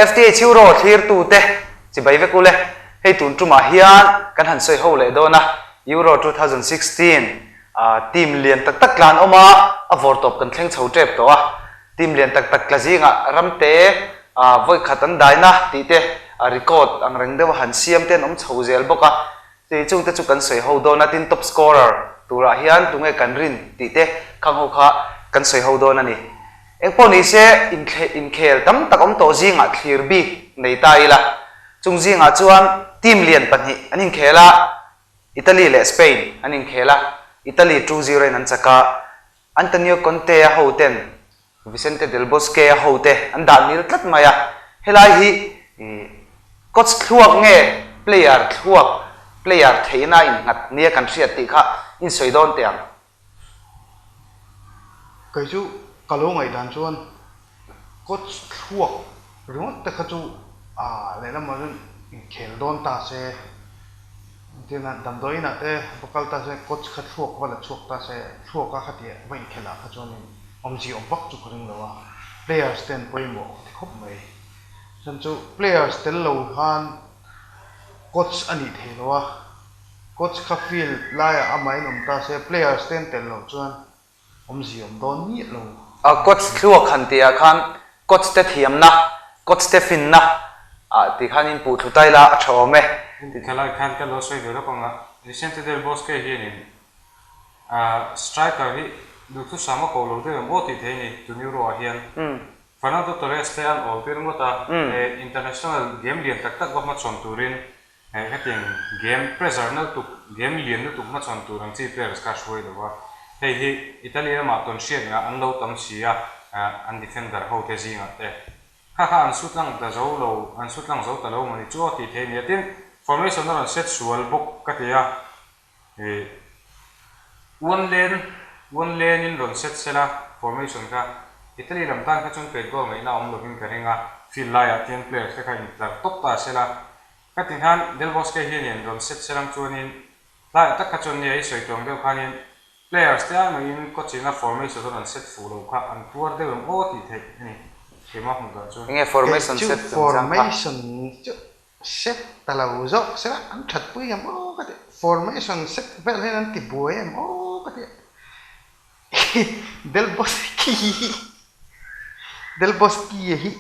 FTH Euro thlirtute chibai vek ule, hei tun tumah hian kan han sawi ho leh dawn a, Euro 2016 team lian tak tak tlan awm a, a vawrtawp kan thleng chho tep tawh a, Team lian tak tak tla zingah ramte vawi khat an daina tih te record ang reng deuha han siam te an awm chho zel bawk a, chei chungte chu kan sawi ho dawn a, tin top scorer turah hian tunge kan rin tih te khang ho kha kan sawi ho dawn a ni. Engpawh ni se inkhel tam tak awm tawh zingah thlir bik nei ta ila, chung zingah chuan team lian pahnih an inkhel a, Italy leh Spain an inkhel a, Italy 2-0 in an chak a, Antonio Conte-a hoten Vicente del Bosque-a hote an dah nil tlat mai a, helai hi coach thluak nge player thluak, player theihna innghat nia kan hriat tih kha insawi dawn teh ang. Kei chu ka lo ngaihdan chuan coach thluak ringawt te kha chu lehlamah chuan inkhel dawn ta se. Engtiana damdawiin ah te va kal ta se coach kha thluak va la chhuak ta se thluak a khatiah va inkhelh ah kha chuanin awmzia awm vak chu ka ring lo a, players te an pawimawh ka ti khawp mai. Chhan chu players tel lo khan coach a nih thei lo a, coach kha field laiah amahin awm ta se players te an tel loh chuan Awmzia awm dawn miah lo. A coach thluak han tih ah khan coach te thiamna, coach te finna ah ti khan in puh thlu tai la a tha awm e. Thalai khan ka lo sawi ve lawk ang a, Vicente del Bosque hianin striker hi duhthusam a ko lo deuh em aw tih thei a ni tun Euro ah hian. Fernando Torres te an awl tir ngawt a, international game lian tak tak va hmachhawn turin Hei hetiang game pressure na lutuk, game lian lutuk hmachhawn tur ang chi players kha hruai lo a. Hei hi Italy lamah tawn hriat ngah an lo tam si a, an defender ho te zingah te. Kha kha an sut lang ta zo lo, an sut lang zo ta lo mawni chu aw tih thei a nia. Tin, formation a rawn set sual bawk ka ti a. Ih one lane one lane in rawn set sela formation kha Italy lam tan kha chuan pet goal ngaihna awm lovin ka ring a, field laiah tian players te kha intlar tawp ta sela ka ti khan Del Bosque hianin rawn set selang chuanin tlaiah tak kha chuan nia i sawi tuang deuh khanin players te ai maiin coach ina formation a rawn set fuh loh kha an tuar deuh em aw tih theih a ni keimah hmuh dan chuan. Enge formation Kei chu set chungchang kha? formation chu Set ta lo zawk se la an that pui em aw ka ti, formation set vel hian an ti buai em aw ka ti, Del Bosque hi Del Bosque hi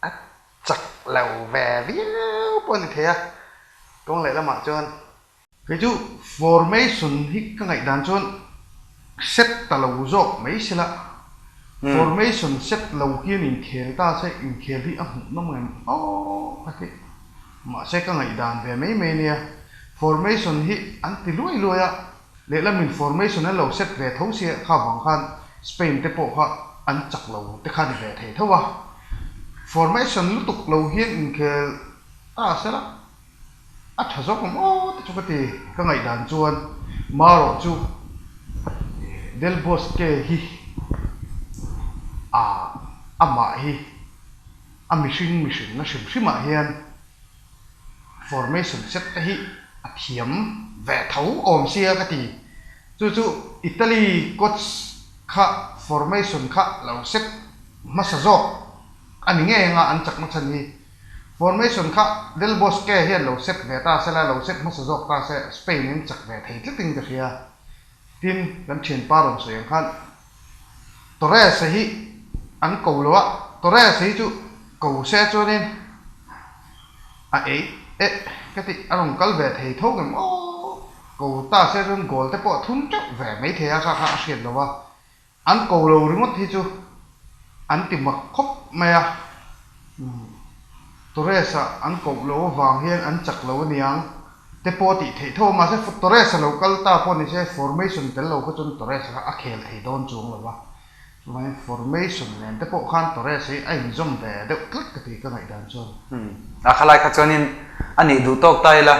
a chak lo ve viau pawh a ni thei a, kawng lehlamah chuan. Kei chu formation hi ka ngaihdan chuan set ta lo zawk mai se la, formation set lo hian inkhel ta se inkhel hi a hmuh nawm ngem aw ka ti. Mahse ka ngaihdan ve mai mai nia, formation hi an ti luai luai a, lehlamin formation an lo set ve tho sia kha vang khan Spain te pawh kha an chak lo te kha ni ve thei tho a, formation lutuk lo hian inkhel ta se la. A tha zawk awm aw te chu ka ti, ka ngaihdan chuan marawh chu Del Bosque hi a amah hi a mihring mihrinna hrim hrimah hian formation set te hi a thiam ve tho awm sia ka ti, chu chu Italy coach kha formation kha lo set hmasa zawk a ni ngei anga an chakna chhan hi. Formation kha Del Bosque hian lo set ve ta se la, lo set hmasa zawk ta se Spain in chak ve thei tlatin ka hria. Tin, kan thianpa rawn sawi ang khan Torres-a hi an ko lo a, Torres-a hi chu ko se chuanin a ei eh ka tih a rawn kal ve thei tho ngem aw, ko ta se chuan goal te pawh a thun teuh ve maithei a kha kha a hriat lo a. An ko lo ringawt hi chu An ti mak khawp mai a, Torres-a an koh loh avang hian an chak lo aniang te pawh a tih theih tho a, mahse Torres-a lo kal ta pawh ni se formation tel lo kha chuan Torres-a kha a khel thei dawn chuang lo va, chuvangin formation nen te pawh khan Torres hi a inzawm ve deuh tlat ka ti ka ngaihdan chuan. A khalai kha chuanin a nih duh tawk ta ila,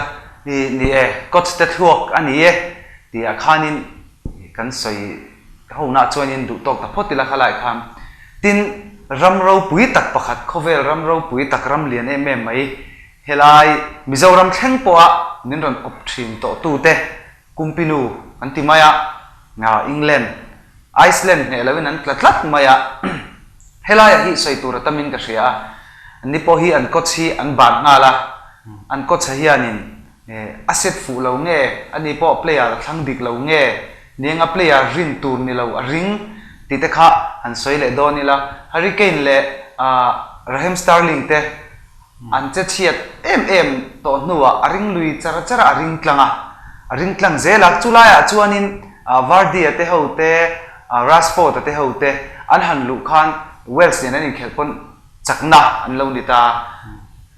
ni e, coach te thluak a ni e tih ah khanin Kan sawi ho nah chuanin duh tawk ta phawt ila kha lai khan. Tin, ram ropui tak pakhat, khawvel ram ropui tak ram lian em em mai, helai Mizoram thleng pawha min rawn awp thin tawh tute Kumpinu an ti mai a, England, Iceland hneh loin an tla tlat mai a. Helaiah hi sawi tur a tamin ka hria a, ni pawh hi an coach hi an ban nghal a, an coach-a hianin A set fuh lo nge, ani pawh player a thlang dik lo nge, nienga player rin tur ni lo a ring tih te kha han sawi leh dawn ila, Harry Kane leh Raheem Sterling te an che chhiat em em tawh hnuah a ring lui char char a, a ring tlang a, a ring tlang zel a, chulaiah chuanin Vardy-a te ho te, Rashford-a te ho te an han luh khan Wales nen an inkhelh pawn Chakna an lo ni ta.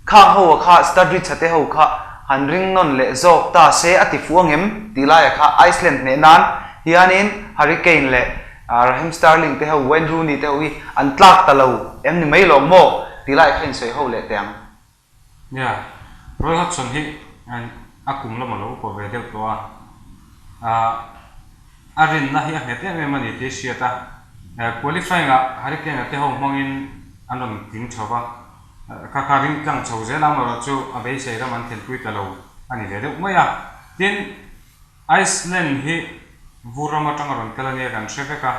Khang ho a kha Sturridge-a te ho kha han ring nawn leh zawk ta se a ti fuh ang em? tih laia kha Iceland hneh nan hianin Harry Kane leh Raheem Sterling te ho, Wayne Rooney te ho hi an tlak ta lo em ni mai lawng maw? tih laia kha insawi ho leh teh ang. Nia, Roy Hodgson hi a kum lam a lo upa ve deuh tawh a, a rinna hi a nghet em em a ni tih a hriat a, qualifying ah Harry Kane a te ho hmangin an rawn tling chho va, kha kha ring tlang chho zel a, amaherawhchu a beisei ram an thlenpui ta lo a ni ve deuh mai a, tin, Iceland hi vur ram atanga rawn kal a nia kan hre vek a,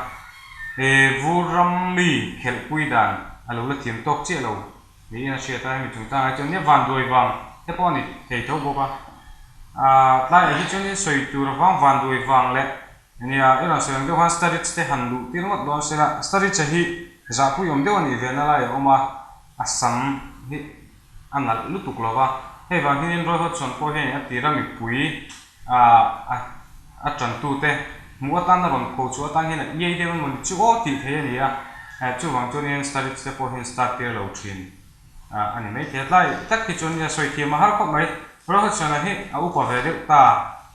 he vur ram mi khelhpui dan a lo la thiam tawk chiah lo Niin a hriat a, hemi chungchangah hi chuan nia vanduai vang te pawh a ni thei tho bawk a. Aaa tlaiah hi chuanin sawi tur avang vanduai vang leh nia i rawn sawi ang deuh khan Sturridge te han luh tir ngawt dawn sela, Sturridge-a hi zahpui awm deuh a nih ve na lai a awm a, a sam hi a nalh lutuk lo va, hei vang hianin Roy Hodgson pawh hianin a tira mipui a a tantute hmuh atana rawn pho chhuah atan hian a iai deuh emaw ni chu aw tih theih a ni a, chuvang chuanin Sturridge te pawh hian start tir lo thin a ni maithei a, tlai tak hi chuan nia sawi thiam a har khawp mai, Rohit-a hi a upa ve deuh ta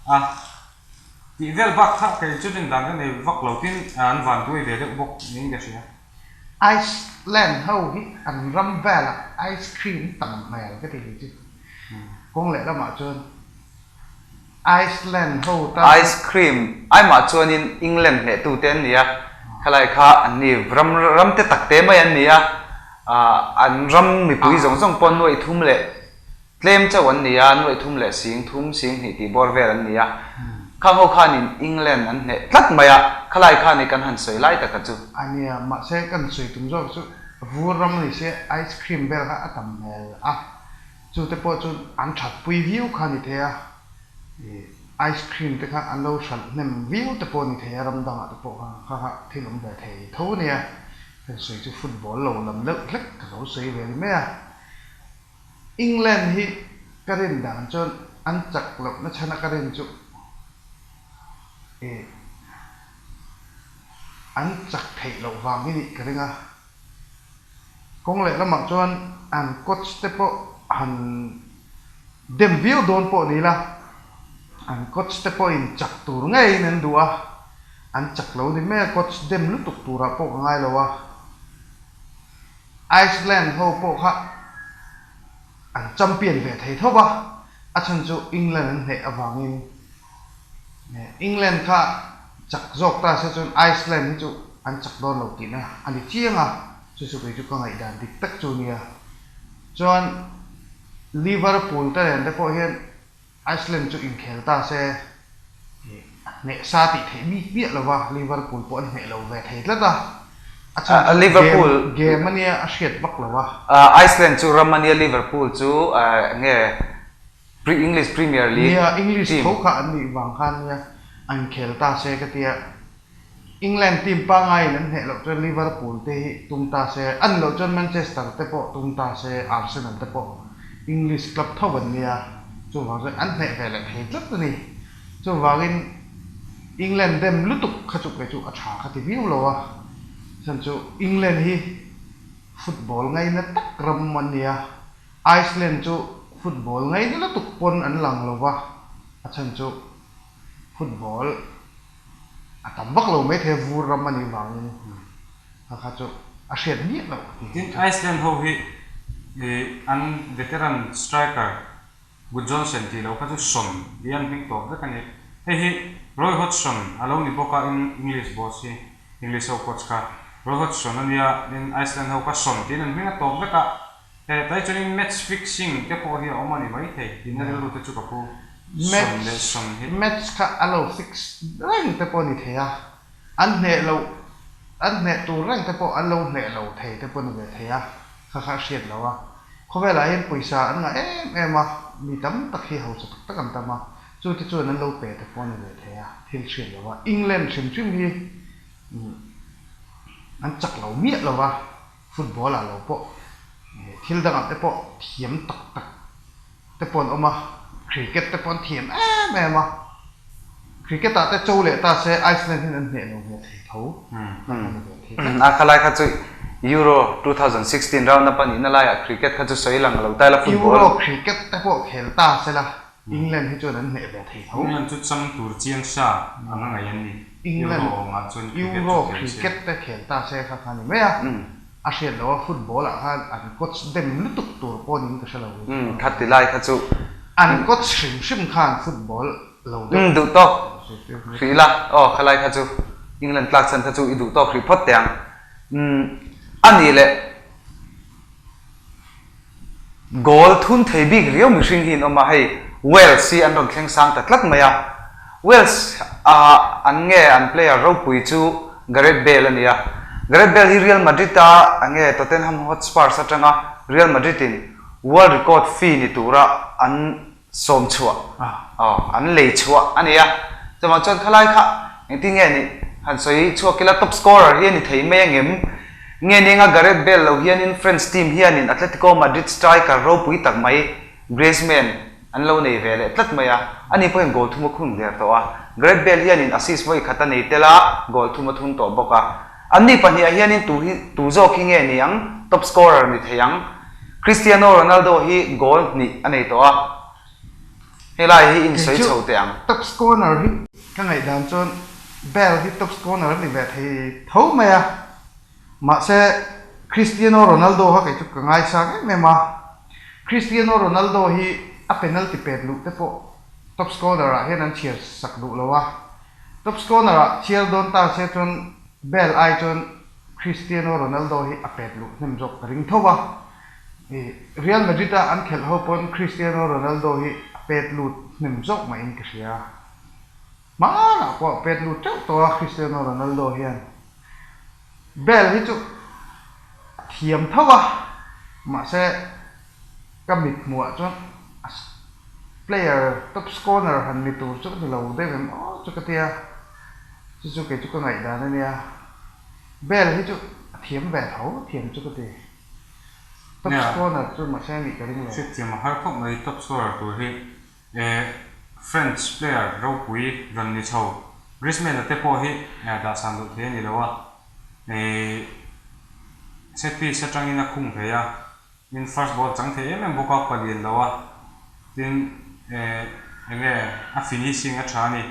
a tih vel bak kha kei chu rin dan ka nei vak lo tin an van tuai ve deuh bawk niin ka hria. Iceland ho hi an ram velah ice cream tam hmel ka ti hi chu kawng lehlamah chuan Iceland ho tan. Ice cream aimah chuanin England hnehtute an ni a, khalai kha an ni ram ram te tak te mai an ni a, an ram mipui zawng zawng pawh nuaih thum leh tlem chauh an ni a, nuaih thum leh sing thum sing hnih tih bawr vel an ni a, khang ho khanin England an hneh tlat mai a, khalai kha ni kan han sawi lai taka chu. A nia, mahse kan sawi tum zawk chu vur ram a ni sia, ice cream vel kha a tam hmel a. Chu te pawh chu an that pui viau kha a ni thei a, ih ice cream te kha an lo hralh hnem viau te pawh a ni thei a, ram dangah te pawh kha kha kha thil awm ve thei tho a nia. Kan sawi chu football lo lam deuh hlek ka lo sawi ve ni mai a. England hi ka rin dan chuan an chak lohna chhana ka rin chu ih an chak theih loh vang hi nih ka ring a. Kawng leh lamah chuan an coach te pawh han dem viau dawn pawh ni la, an coach te pawhin chak tur ngeiin an duh a, an chak lo ni mai a, coach dem lutuk turah pawh ka ngai lo a. Iceland ho pawh kha an champion ve thei tho va, a chhan chu England an hneh avangin. England kha chak zawk ta se chuan Iceland hi chu an chak dawn lo tihna a ni chiang a, chu chu kei chu ka ngaihdan dik tak chu nia. Chuan Liverpool te nen te pawh hian Iceland chu inkhel ta se hneh sa tih theih bik miah lo va, Liverpool pawh an hneh lo ve thei tlat a, a chhan chu game game a nia a hriat vak lo a. Iceland chu ram a nia Liverpool chu enge English Premier League Nia, English tho kha an nih vang khan nia an khel ta se ka tia. England team pangaiin an hneh loh chuan Liverpool te hi tum ta se, a ni loh chuan Manchester te pawh tum ta se, Arsenal te pawh English club tho an nia, chuvang chuan an hneh ve leh thei tlat a ni. Chuvangin England dem lutuk kha chu kei chu a tha ka ti viau lo a, chhan chu England hi. Football ngaina tak ram an nia. Iceland chu football ngaina lutuk pawn an lang lo va, a chhan chu football a tam vak lo maithei a, vur ram a nih vangin kha kha chu a hriat miah loh ti Tin, Iceland ho hi an veteran striker Gudjohnsen tih loh kha chu Son tih an hming tawp vek a ni. Hei hi Roy Hodgson a lo ni bawk a, English boss hi, English ho coach kha Roy Hodgson a nia, tin Iceland ho kha Son tiin an hming a tawp vek a. He tai chuanin match fixing te pawh hi a awm a ni maithei tihna rilru te chu ka pu Son leh Son hi. Match kha a lo fix reng te pawh a ni thei a, an hneh loh, an hneh tur reng te pawh an lo hneh lo thei te pawh a ni ve thei a, kha kha a hriat loh a. Khawvelah hian pawisa an ngah em em a, mi tam tak hi hausa tak tak an tam a, chu te chuan an lo pe te pawh a ni ve thei a, thil hriat loh a. England hrim hrim hi an chak lo miah lo va. Football ah lo pawh thil dangah te pawh thiam tak tak te pawh an awm a, cricket te pawh an thiam em em a, cricket ah te cho leh ta se Iceland hian an hneh lo ve thei tho a ni ve thei tlat. A khalai kha chu Euro 2016 round a panihna laiah cricket kha chu sawi lang lo ta ila football. Euro cricket te pawh khel ta se la England hi chuan an hneh ve thei tho. England chu chang tur chiang sa ang a ngaih an ni. England Euro cricket te khel ta se kha kha ni mai a, a hriat loh a football ah khan an coach dem lutuk tur pawh niin ka hre lo. Umm kha ti lai kha chu. An coach hrim hrim khan football lo deuh. Umm duh tawk hrih la aw kha lai kha chu England tlak chhan kha chu i duh tawk hrih phawt teh ang. Umm a nih leh. Goal thun thei bik riau mihring hi an awm a, hei Wales hi an rawn thleng sang ta tlat mai a. Wales ah an nge an player ropui chu Gareth Bale a ni a. Gareth Bale hi Real Madrid a nge Tottenham Hotspurs atanga Real Madrid in world record fee ni tura an sawm chhuah aw an lei chhuah a ni a, chuvang chuan khalai kha engtin nge nih han sawi chhuak ila top scorer hi a ni thei mai angem? Nge ni anga Gareth Bale lo hianin French team hianin Atletico Madrid striker ropui tak mai Griezmann an lo nei ve leh tlat mai a, ani pawhin goal thum a khung der tawh a, Gareth Bale hianin assist vawi khat a nei tel a, goal thum a thun tawh bawk a. Anni pahniha hianin tu hi tu zawk hi nge ni ang top scorer ni thei ang? Cristiano Ronaldo hi goal hnih a nei tawh a, helai hi in sawi chho teh ang. Top scorer hi ka ngaihdan chuan Bale hi top scorer a ni ve thei tho mai a, mahse Cristiano Ronaldo kha kei chu ka ngaisang em em a, Cristiano Ronaldo hi a penalty pet luh te pawh top scorer ah hian an chhiar sak duh lo a, Top scorer ah chhiar dawn ta se chuan Bale ai chuan Cristiano Ronaldo hi a pet luh hnem zawk ka ring tho a. Real Madrid a an khelh ho pawn Cristiano Ronaldo hi a pet lut hnem zawk mah in ka hria. Hmanah pawh a pet lut teuh tawh a Cristiano Ronaldo hian. Bale hi chu a thiam tho a, mahse ka mit hmuh ah chuan a player top scorer han ni tur chu a ni lo deuh em aw chu ka tia, chu chu kei chu ka ngaihdan a nia. Bale hi chu a thiam ve tho thiam chu ka ti. Top scorer chu mahse a nih ka ring lo. Hriatthiam a har khawp mai top scorer tur hi. French player ropui rawn ni chho Griezmann-a te pawh hi dahsan loh thei a ni lo a, set piece atangin a khung thei a, tin first ball chang thei em em bawk a, palian lo a, tin eng nge a finishing a tha a ni.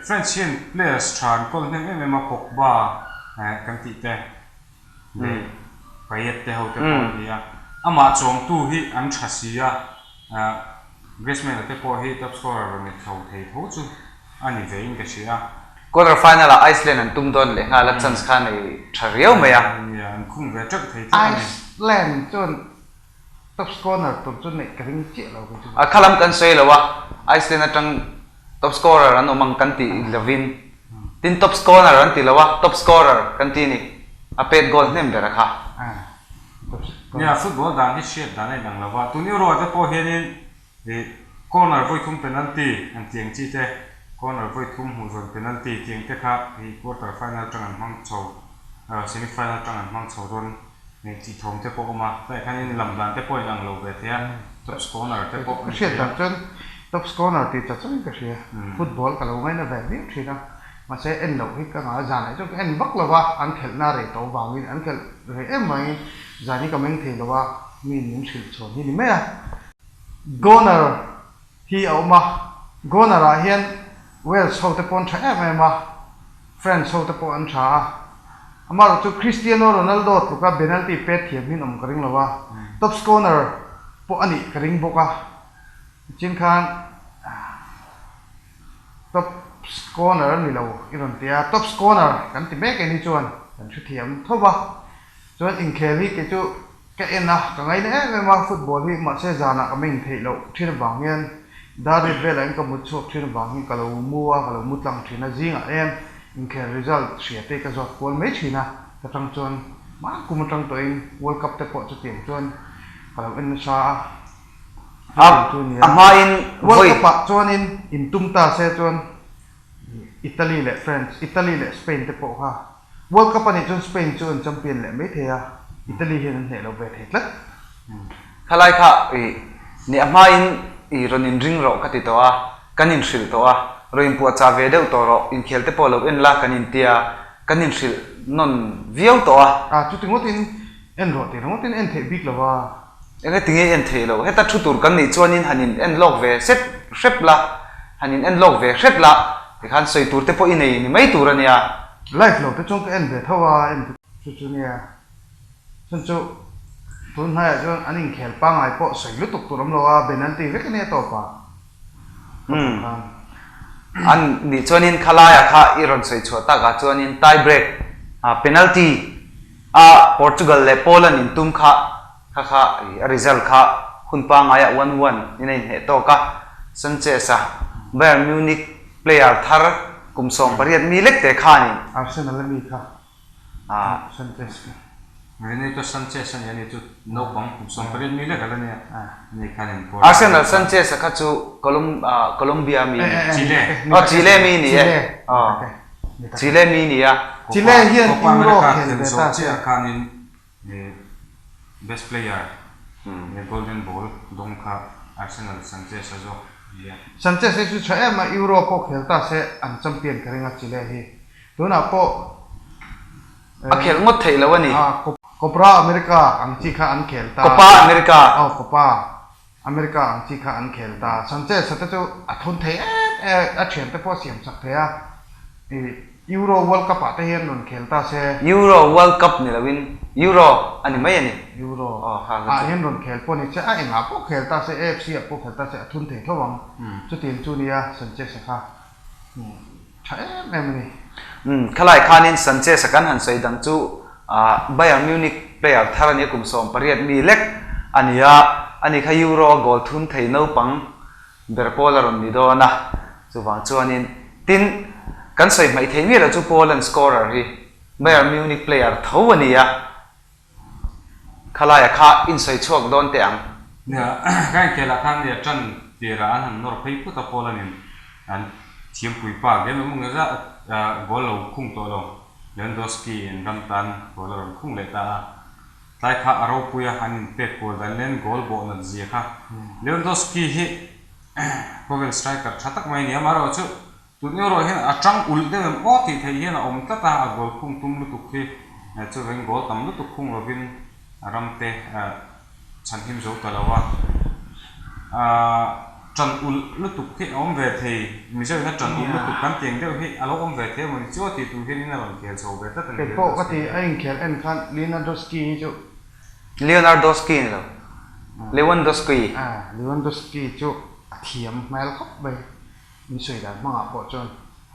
French hian players tha an kawl hnem em em a, Pogba kan tih te. leh Payet te ho te pawh an ni a, amah chawmtu hi an tha si a, Griezmann-a te pawh hi top scorer rawn ni tho thei tho chu a ni ve in ka hria a. Quarter final ah Iceland an tum dawn leh nghal a, chance kha nei tha riau mai a. Nia, an khung ve teuh thei tlat a ni. Iceland chuan top scorer tur chu neih ka ring chiah lo kei chu. A khalam kan sawi lo a, Iceland atang top scorer an awm ang kan tih lovin Tin top scorer an ti lo a, top scorer kan ti ni. A pet goal hnem ber a kha. Nia, football dan hi hriat dan a inang lo va, tun Euro ah te pawh hianin ih corner vawi thum penalty an tih ang chi te, corner vawi thum hmuh zawn penalty tih ang te kha ih quarter final atang an hmang chho, semi final atang an hmang chho dawn. Tih thawm te pawh awm a, tlaiah khanin lam dan te pawh inang lo ve thei a, top scorer te pawh a ni thei a. Ka hriat dan chuan top scorer tih ta chuan ka hria, football ka lo ngaina ve viau thin a. Mahse en loh hi ka ngah a, zanah hi chuan ka en vak lo va, an khelhna rei tawh vangin an khelh rei em vangin zan hi ka meng thei lo a, miin min hrilh chhawn hi ni mai a. Goner hi a awm a, Goner ah hian Wales ho te pawh an tha em em a, France ho te pawh an tha a, amaherawh chu Cristiano Ronaldo tluka penalty pet thiam hi an awm ka ring lo a, top scorer pawh a nih ka ring bawk a, nichin khan Top scorer a ni lo i rawn ti a, top scorer kan ti mek e ni chuan kan hrethiam tho va, chuan inkhel hi kei chu ka en a, ka ngaina em em a football hi mahse zanah ka meng theih loh thin avang hian dar rit velah hian ka mut chhuak thin avang hian ka lo mu a, ka lo mu tlang thin a, zingah hian inkhel result hria te ka zawt kual mai thin a, ta tang chuan hma kum atang tawhin World Cup te pawh chutiang chuan ka lo en nasa a. A a hmain World Cup ah chuanin intum ta se chuan Italy leh France, Italy leh Spain te pawh kha World Cup a nih chuan Spain chu an champion leh mai thei a, Italy hian an hneh lo ve thei tlat. Khalai kha i nih a hmain i rawn inring rawh ka ti tawh a, kan inhrilh tawh a, rawn inpuahchah ve deuh tawh rawh, inkhel te pawh lo en la kan intia, kan inhrilh nawn viau tawh a. A, chuti ngawtin en rawh tih ringawtin en theih bik lo a. Enge tinge en theih loh? Heta thu tur kan nih chuanin han in en lawk ve sep hrep la, han in en lawk ve hrep la, tikhan sawi tur te pawh i nei ni mai tur a nia. Live lo te chuan ka en ve tho a, en chu chu nia. Chun chu tun hnaiah chuan an inkhel pangngai pawh sawi lutuk tur awm lo a, penalty vek a nia tawp ah. Umm. An nih chuanin khalaiah kha i rawn sawi chhuah takah chuanin tie break, penalty a Portugal leh Poland intum kha Kha kha i a result kha hun pangaiah 1-1 in a inhneh tawk a, Sanchez-a Bayern Munich player thar kum 18 mi lek te khanin. Arsenal a mi kha Sanchez kha. Renato Sanchez a nia ni chu naupang kum 18 mi lek a la nia ani khanin Portugal. Arsenal Sanchez-a kha chu Colombia mi a ni. Chile. Aw Chile mi ni e. Chile mi ni a. Chile hian Euro khel ve ta se. Khanin Best player he golden ball dawng kha Arsenal Sanchez a zawk nia. Sanchez hi chu tha em a, Euro pawh khel ta se an champion ka ring a Chile hi. Tunah pawh A khelh ngawt theih lo a ni. Copra America ang chi kha an khel ta. Copa America. Aw Copa. America ang chi kha an khel ta. Sanchez-a te chu a thun thei em em, a thiante pawh a siam chak thei a. Ih Euro World Cup ah te hian rawn khel ta se. Euro World Cup ni loin Euro a ni mai a ni. Euro ah hian rawn khel pawh ni se, a engah pawh khel ta se, AFC ah pawh khel ta se a thun thei tho ang. Chutiang chu nia Sanchez-a kha. Tha em em a ni. Umm, khalai khanin Sanchez-a kan han sawi dang chu Bayern Munich player thar a nia kum 18 mi lek a ni a, ani kha Euro a goal thun thei naupang ber pawl a rawn ni dawn a, chuvang chuanin tin kan sawi hmaih theih miah lo chu Poland scorer hi Bayern Munich player tho a ni a. Khalaia kha insawi chhuak dawn teh ang. Nia, ka inkhelah khan nia tan tirah an han nawr phei phut a Poland-in an thiampui pa game emaw nge zah goal lo khung tawh lo Lewandowski-in ram tan goal a rawn khung leh ta a, tlai kha a ropui a an inpek kual dan nen goal bawh nat zia kha Lewandowski hi khawvel striker tha tak mai a ni a, amaherawhchu Tun erawh hian a tang ulh deuh em aw tih theih hian a awm tlat a, a goal khung tum lutuk hi chuvangin goal tam lutuk khung lovin a ramte chhanhim zo ta lo a, tan ulh lutuk hi a awm ve thei, Mizo in a tan ulh lutuk kan tih ang deuh hi a lo awm ve thei emaw ni chu a tih tur hian in a rawn khel chho ve tlat a ni. Kei pawh ka ti, a inkhel en khan Leonardowski hi chu. Leonardowski ni lo, Lewandowski. Lewandowski chu a thiam hmel khawp mai. Min sawi dan hmangah pawh chuan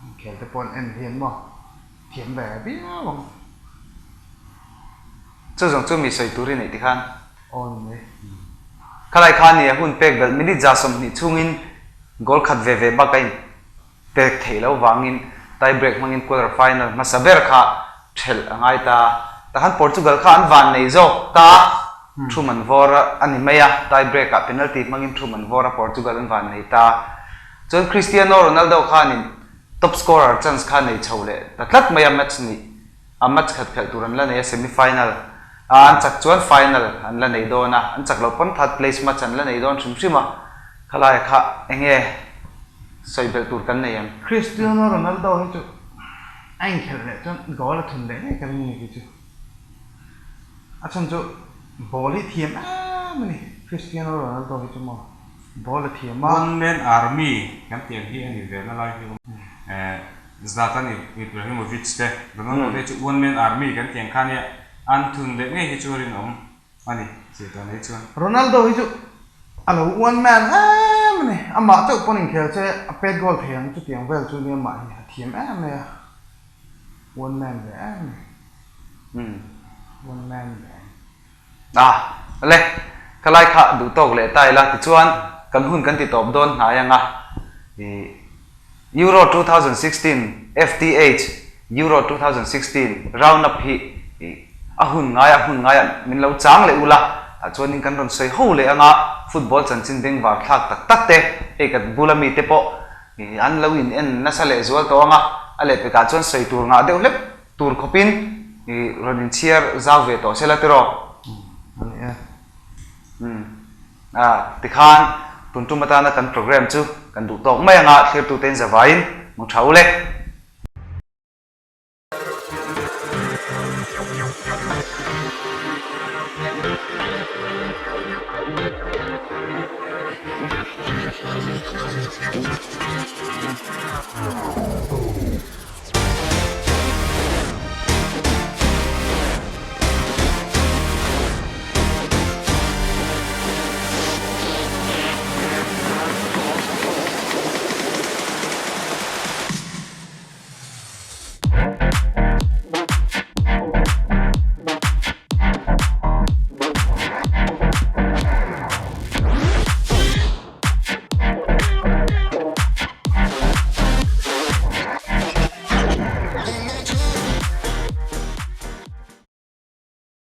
inkhel te pawh an en hian maw thiam ve viau ang. Chu zawng chu mi sawi tur i neih tikhan. Aw ni mai. Khalai kha nia hun pek belh minute 20 chhungin goal khat ve ve bak a in pek theih loh vangin tie break hmangin quarter final hmasa ber kha thelh a ngai ta. Takhan Portugal kha an van nei zawk ta. Thu man vawr a ni mai a, tie break ah penalty hmangin thu man vawr a Portugal an van nei ta. Chuan Cristiano Ronaldo khanin top scorer chance kha nei chho leh ta tlat mai a, match nih a match khat khelh tur an la nei a, semi final a an chak chuan final an la nei dawn a, an chak loh pawn third place match an la nei dawn hrim hrim a, khalai kha enge sawi belh tur kan nei em? Cristiano Ronaldo hi chu. A inkhelh leh chuan goal a thun leh ngei ka ring ni khi chu. A chhan chu ball hi thiam em a ni, Cristiano Ronaldo hi chu maw ball a thiam a. One man army kan tih ang hi a ni ve na lai hi awm eh Zlatan Ibrahimovic te Ronaldo te hi chu one man army kan tih ang kha ania an thun leh ngei hi chu a rinawm a ni tih dan hi chuan. Ronaldo hi chu a lo one man em a ni, amah chauh pawn inkhel che a pet goal thei ang chutiang vel chu nia amah hi a thiam em mai a, one man ve em a ni. One man band. A, le, ka lai kha duh tawk leh ta ila tichuan kan hun kan ti tawp dawn hnai ang a, i Euro 2016 FTH Euro 2016 round up hi i a hun ngai a hun ngai ah min lo chang leh ula tah chuanin kan rawn sawi ho leh ang a, football chanchin bengvar thlak tak tak te hei ka bula mite pawh i an lo in en nasa leh zual tawh ang a, a lehpekah chuan sawi tur ngah deuh hlek Tur khawpin i rawn inchhiar zau ve tawh sela tiraw? A ni e. Umm. A, tikhan tun tum atana kan program chu kan duh tawk mai anga thlirtute in zavaiin hmu tha ule.